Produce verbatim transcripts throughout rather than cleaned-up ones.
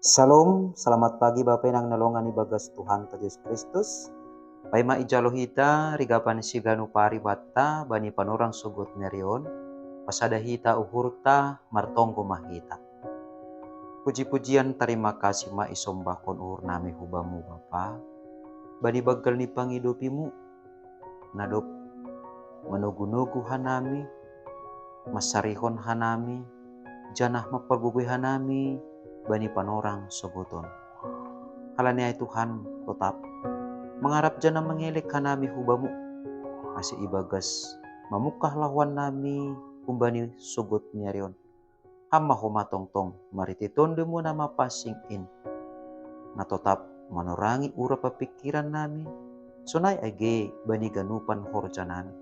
Shalom, selamat pagi Bapa Inang na longan ibagas Tuhan ta Jesus Kristus. Paima ijalo hita rigapan siganu pari batta bani panorang sogot ni ari on, pasada hita uhurta, martonggo ma hita. Puji-pujian tarima kasih ma isombahkon uhur nami hubamu Bapa, bani baggal ni pangidopimu, na dob manogu-nogu hanami, masarihon hanami, janah mampagogoi hanami bani panorang sogot on. Halani ai Tuhan, totap mangarap janah mangelek hanami hubamu, ase ibagas mamungkah lahoan nami humbani sogot ni ari on. Ham ma homa tongtong marhitei Tondumu na mapansing in, na totap manorangi urap pingkiran nami, sonai age bani ganupan horja nami,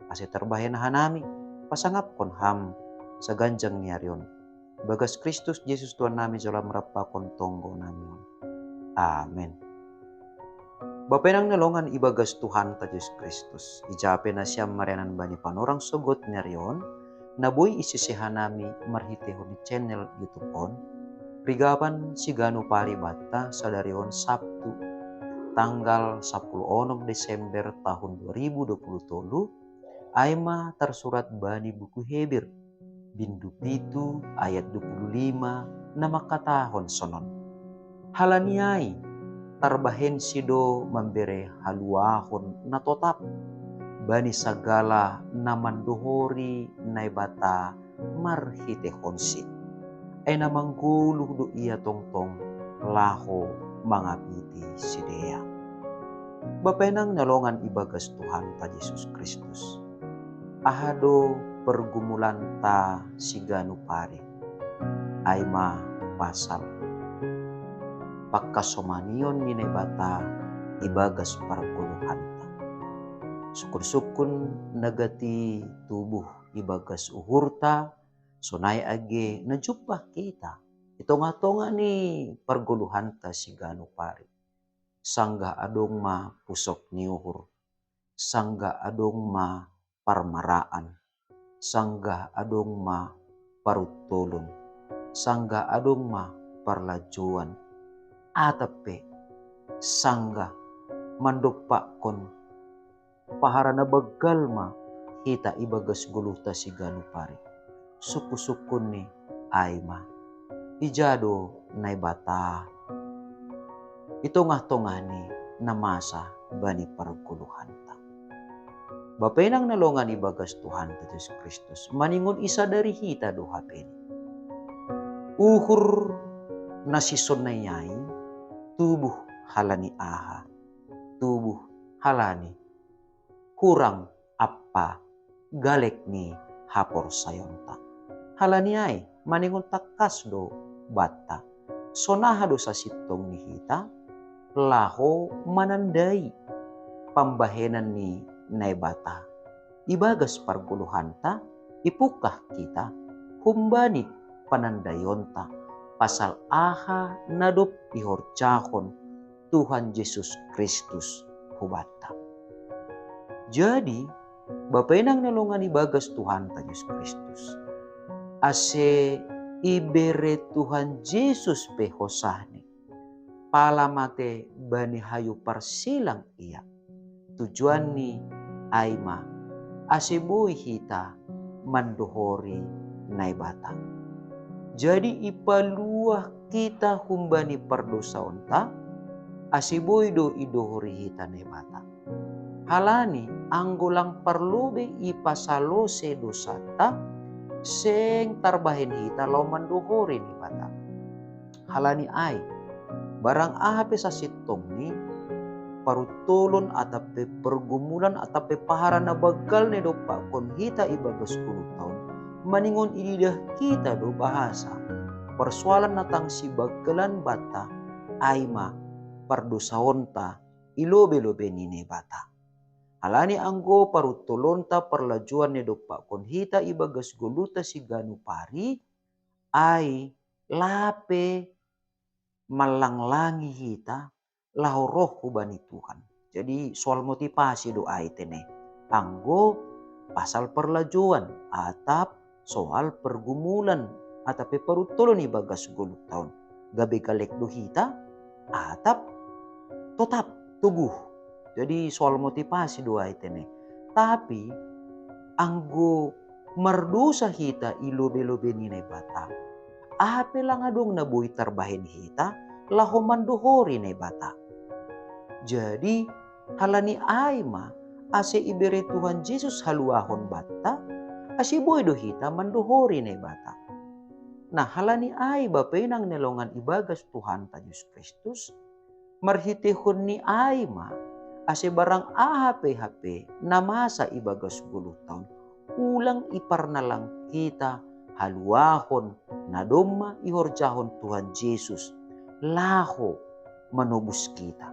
ase tarbahen hanami pasangapkon Ham saganjang ni ari on. Ibagas Kristus Jesus Tuhan nami jalo Ham rap pakon tonggo nami on. Amen. Bapa Inang na longan ibagas Tuhan ta Jesus Kristus, ija pe nasiam marianan bani panorang sogot ni ari on, na boi isese hanami marhiteihon ni channel YouTube on, rigapan siganu pari batta sadari on Sabtu, tanggal sapuluh onom Desember tahun dua ribu dua puluh tolu, ai ma tarsurat bani buku Heber, bindu pitu ayat dua puluh lima, na mangkatahon sonon: Halani ai, tarbahensi do mambere haluahon na totap bani sagala na mandohori Naibata marhiteihonsi. Ai na manggoluh do ia tongtong laho mangapiti sidea. Bapa Inang na longan ibagas Tuhan ta Jesus Kristus, aha do pergumulanta siganu pari? Ai ma pasal pangkasomanion ni Naibata ibagas pargoluhanta. Sukun-sukun na gati tubuh ibagas uhurta, sonai age na jumpah hita i tongah-tongah ni pargoluhanta siganu pari. Sanggah adong ma pusok ni uhur, sanggah adong ma parmaraan, sanggah adong ma paruntolon, sanggah adong ma parlajoan, atap pe sanggah mandompakkon pahara na banggal ma hita ibagas goluhta siganu pari. Sukun-sukun ni ai ma: Ija do Naibata i tongah-tongah ni na masa bani pargoluhanta? Bapa Inang na longan ibagas Tuhanta Jesus Kristus, maningon isadari hita do hape ni uhur na sisonai ai tubuh halani aha? Tubuh halani hurang ampa galek ni haporsayaonta. Halani ai maningon tangkas do banta: Sonaha do sasintong ni hita laho manandai pambahenan ni Naibata ibagas pargoluhanta? Ipungkah hita humbani panandaionta pasal aha na dob ihorjahon Tuhan Jesus Kristus hubanta. Jadi, Bapa Inang na longan ibagas Tuhanta Jesus Kristus, ase ibere Tuhan Jesus pe hosahni, pala mate bani hayu parsilang Ia. Tujuanni ai ma ase boi hita mandohori Naibata. Jadi ipaluah hita humbani pardosaonta, ase boi do idohori hita Naibata. Halani anggo lang parlobei ipasalose dosanta, seng tarbahen hita laho mandohori Naibata. Halani ai, barang aha pe sasintongni paruntolon atap pe pergumulan atap pe pahara na banggal na idompakkon hita ibagas goluhta on, maningon ididah hita do bahasa parsoalan na tang sibanggalan banta, ai ma pardosaonta i lobei-lobei ni Naibata. Halani anggo paruntolonta parlajoan na idompakkon hita ibagas goluhta siganu pari, ai lape manlanglangi hita laho roh hubani Tuhan. Jadi soal motivasi do ai tene, anggo pasal parlajoan atap soal pergumulan atap pe paruntolon ibagas goluhta on. gabe galek do hita, atap totap toguh. Jadi soal motivasi do ai tene. Tapi anggo mardosa hita i lobe-lobe ni Naibata, aha pe lang adong na boi tarbahen hita laho mandohori Naibata. Jadi halani ai ma ase ibere Tuhan Jesus haluahon banta, ase boi do hita mandohori Naibata. Nah, halani ai, Bapa inang na longan ibagas Tuhanta Jesus Kristus, marhitehon ni ai ma ase barang aha pe hape na masa ibagas goluhta on, ulang iparnalang hita haluahon na domma ihorjahon Tuhan Jesus laho manobus hita.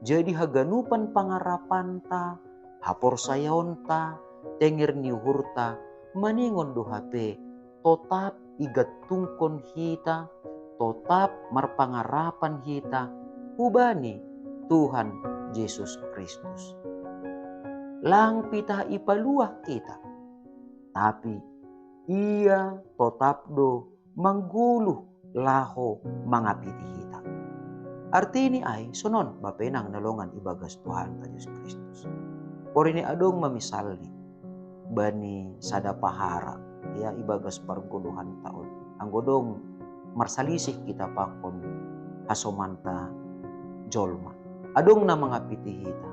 Jadi haganupan pangarapanta, haporsayaonta, tenger ni uhurta, maningon do hape totap igantungkon hita, totap marpangarapan hita hubani Tuhan Jesus Kristus. Lang pitah ipaluah hita, tapi Ia totap do manggoluh laho mangapiti hita. Artini ai sonon, Bapa inang na longan ibagas Tuhanta Jesus Kristus. Porini adong ma misalni bani sada pahara, ya, ibagas pargoluhanta on. Anggo dong marsalisih hita pakon hasomanta jolma, adong na mangapiti hita,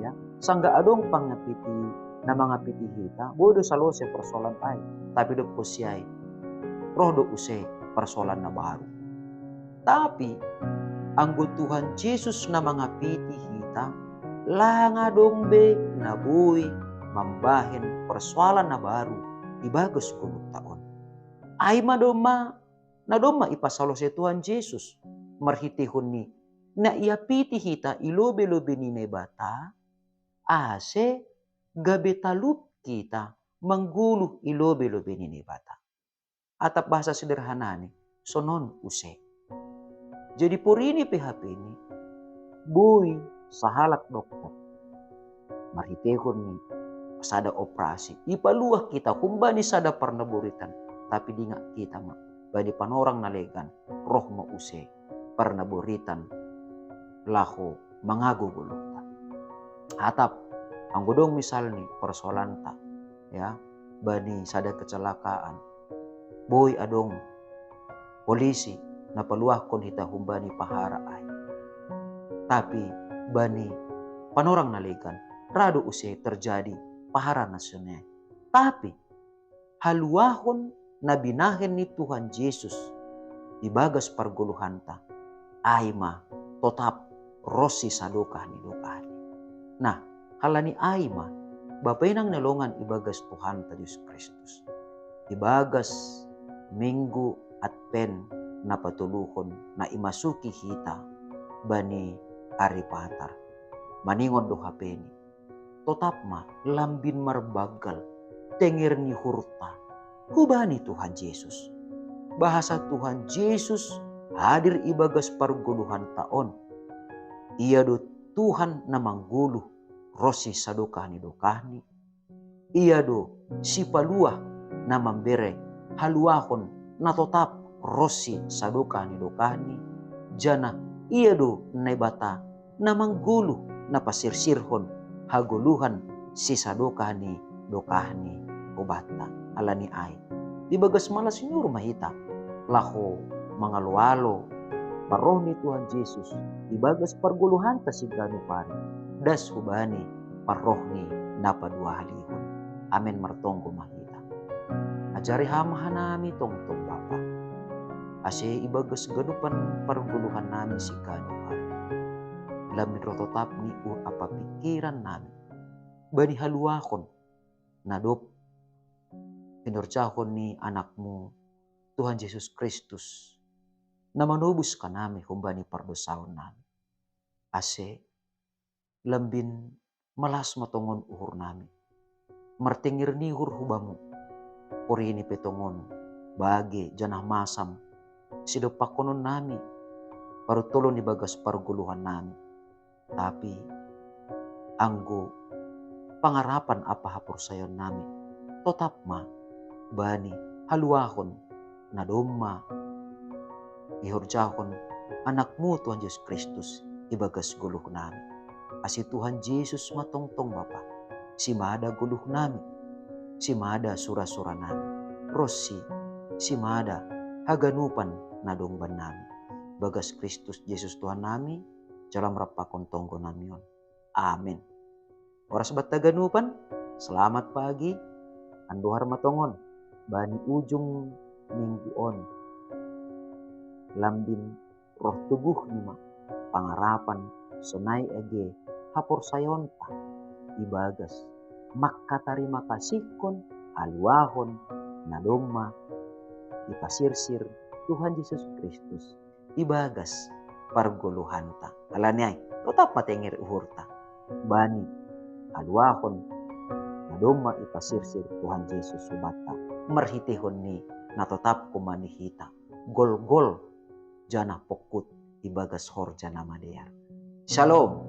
ya. Sangga adong pangapiti na mangapiti hita, boi do salose parsoalan ai, tapi dob hosiai roh do use parsoalan na baru. Tapi anggo Tuhan Jesus na mangapiti hita, lang adong be na boi mambahen parsoalan na baru ibagas goluhta on. Ai ma domma na domma ipasalose Tuhan Jesus marhitehon ni na iapiti hita i lobe-lobe ni Naibata, ase gabe talup hita manggoluh i lobe-lobe ni Naibata. Atap bahasa sederhanani, sonon use. Jadi porini pe hapeni, boi sahalak dokter marhitehon ni sada operasi, ipaluah hita humbani sada parnaboritan, tapi dingak hita ma bani panorang na legan, roh ma use parnaboritan laho mangago goluhta. Atap anggo dong misalni parsoalanta, ya, bani sada kecelakaan, boi adong polisi na paluahkon hita humbani pahara ai. Tapi bani panorang na legan, ra do use terjadi pahara na sonai. Tapi haluahon na binahen ni Tuhan Jesus ibagas pargoluhanta, ai ma totap ronsi sadokah ni dokahni. Nah, halani ai ma, Bapa inang na longan ibagas Tuhanta Jesus Kristus, ibagas Minggu Advent na patoluhon na imasuki hita bani ari Patar, maningon do hapeni, totap ma lambin marbanggal tenger ni uhurta hubani Tuhan Jesus. Bahasa Tuhan Jesus hadir ibagas pargoluhanta on. Ia do Tuhan na manggoluh ronsi sadokah ni dokahni. Ia do sipaluah na mambere haluahon na totap ronsi sadokah ni dokahni. Janah Ia do Naibata na manggoluh na pasirsirhon hagoluhan sisadokah ni dokahni hubanta. Halani ai, ibagas malas ni uhur ma hita laho mangaloalo parroh ni Tuhan Jesus ibagas pargoluhanta siganup ari, das hubani parrohni na paduahalihon. Amen. Martonggo ma hita. Ajari Ham hanami tongtong, Bapa, ase ibagas ganupan pargoluhannami siganup ari, lambin roh totap ni uhur ampa pingkirannami bani haluahon na dob pinorjahon ni Anak-Mu, Tuhan Jesus Kristus, na manobus hanami humbani pardosaonnami. Ase lambin malas ma tongon uhurnami martenger ni uhur hu Bamu. Porini pe tongon bage janah masam sidompakkononnami, paruntolon ibagas pargoluhannami. Tapi anggo pangarapan ampa haporsayaonnami, totap ma bani haluahon na domma ihorjahon Anakmu Tuhan Jesus Kristus ibagas goluh nami. Asi Tuhan Jesus ma tongtong Bapa, simada goluh nami, simada sura-sura nami, ronsi simada haganupan na dong bannami. Bagas Kristus Jesus Tuhan nami, jalo ma rap pakon tonggo nami on. Amin. Horas banta haganupan, selamat pagi, andohar ma tongon, bani ujung minggu on. Lambin roh tubuhni ma pangarapan sonai age haporsayaonta ibagas mangkatarimakasihkon haluahon na domma ipasirsir Tuhan Jesus Kristus ibagas pargoluhanta. Alani ai, totap ma tenger uhurta bani haluahon na domma ipasirsir Tuhan Jesus hubanta marhiteihon ni na totap homa ni hita golgol janah pongkut ibagas horja na madear. Shalom.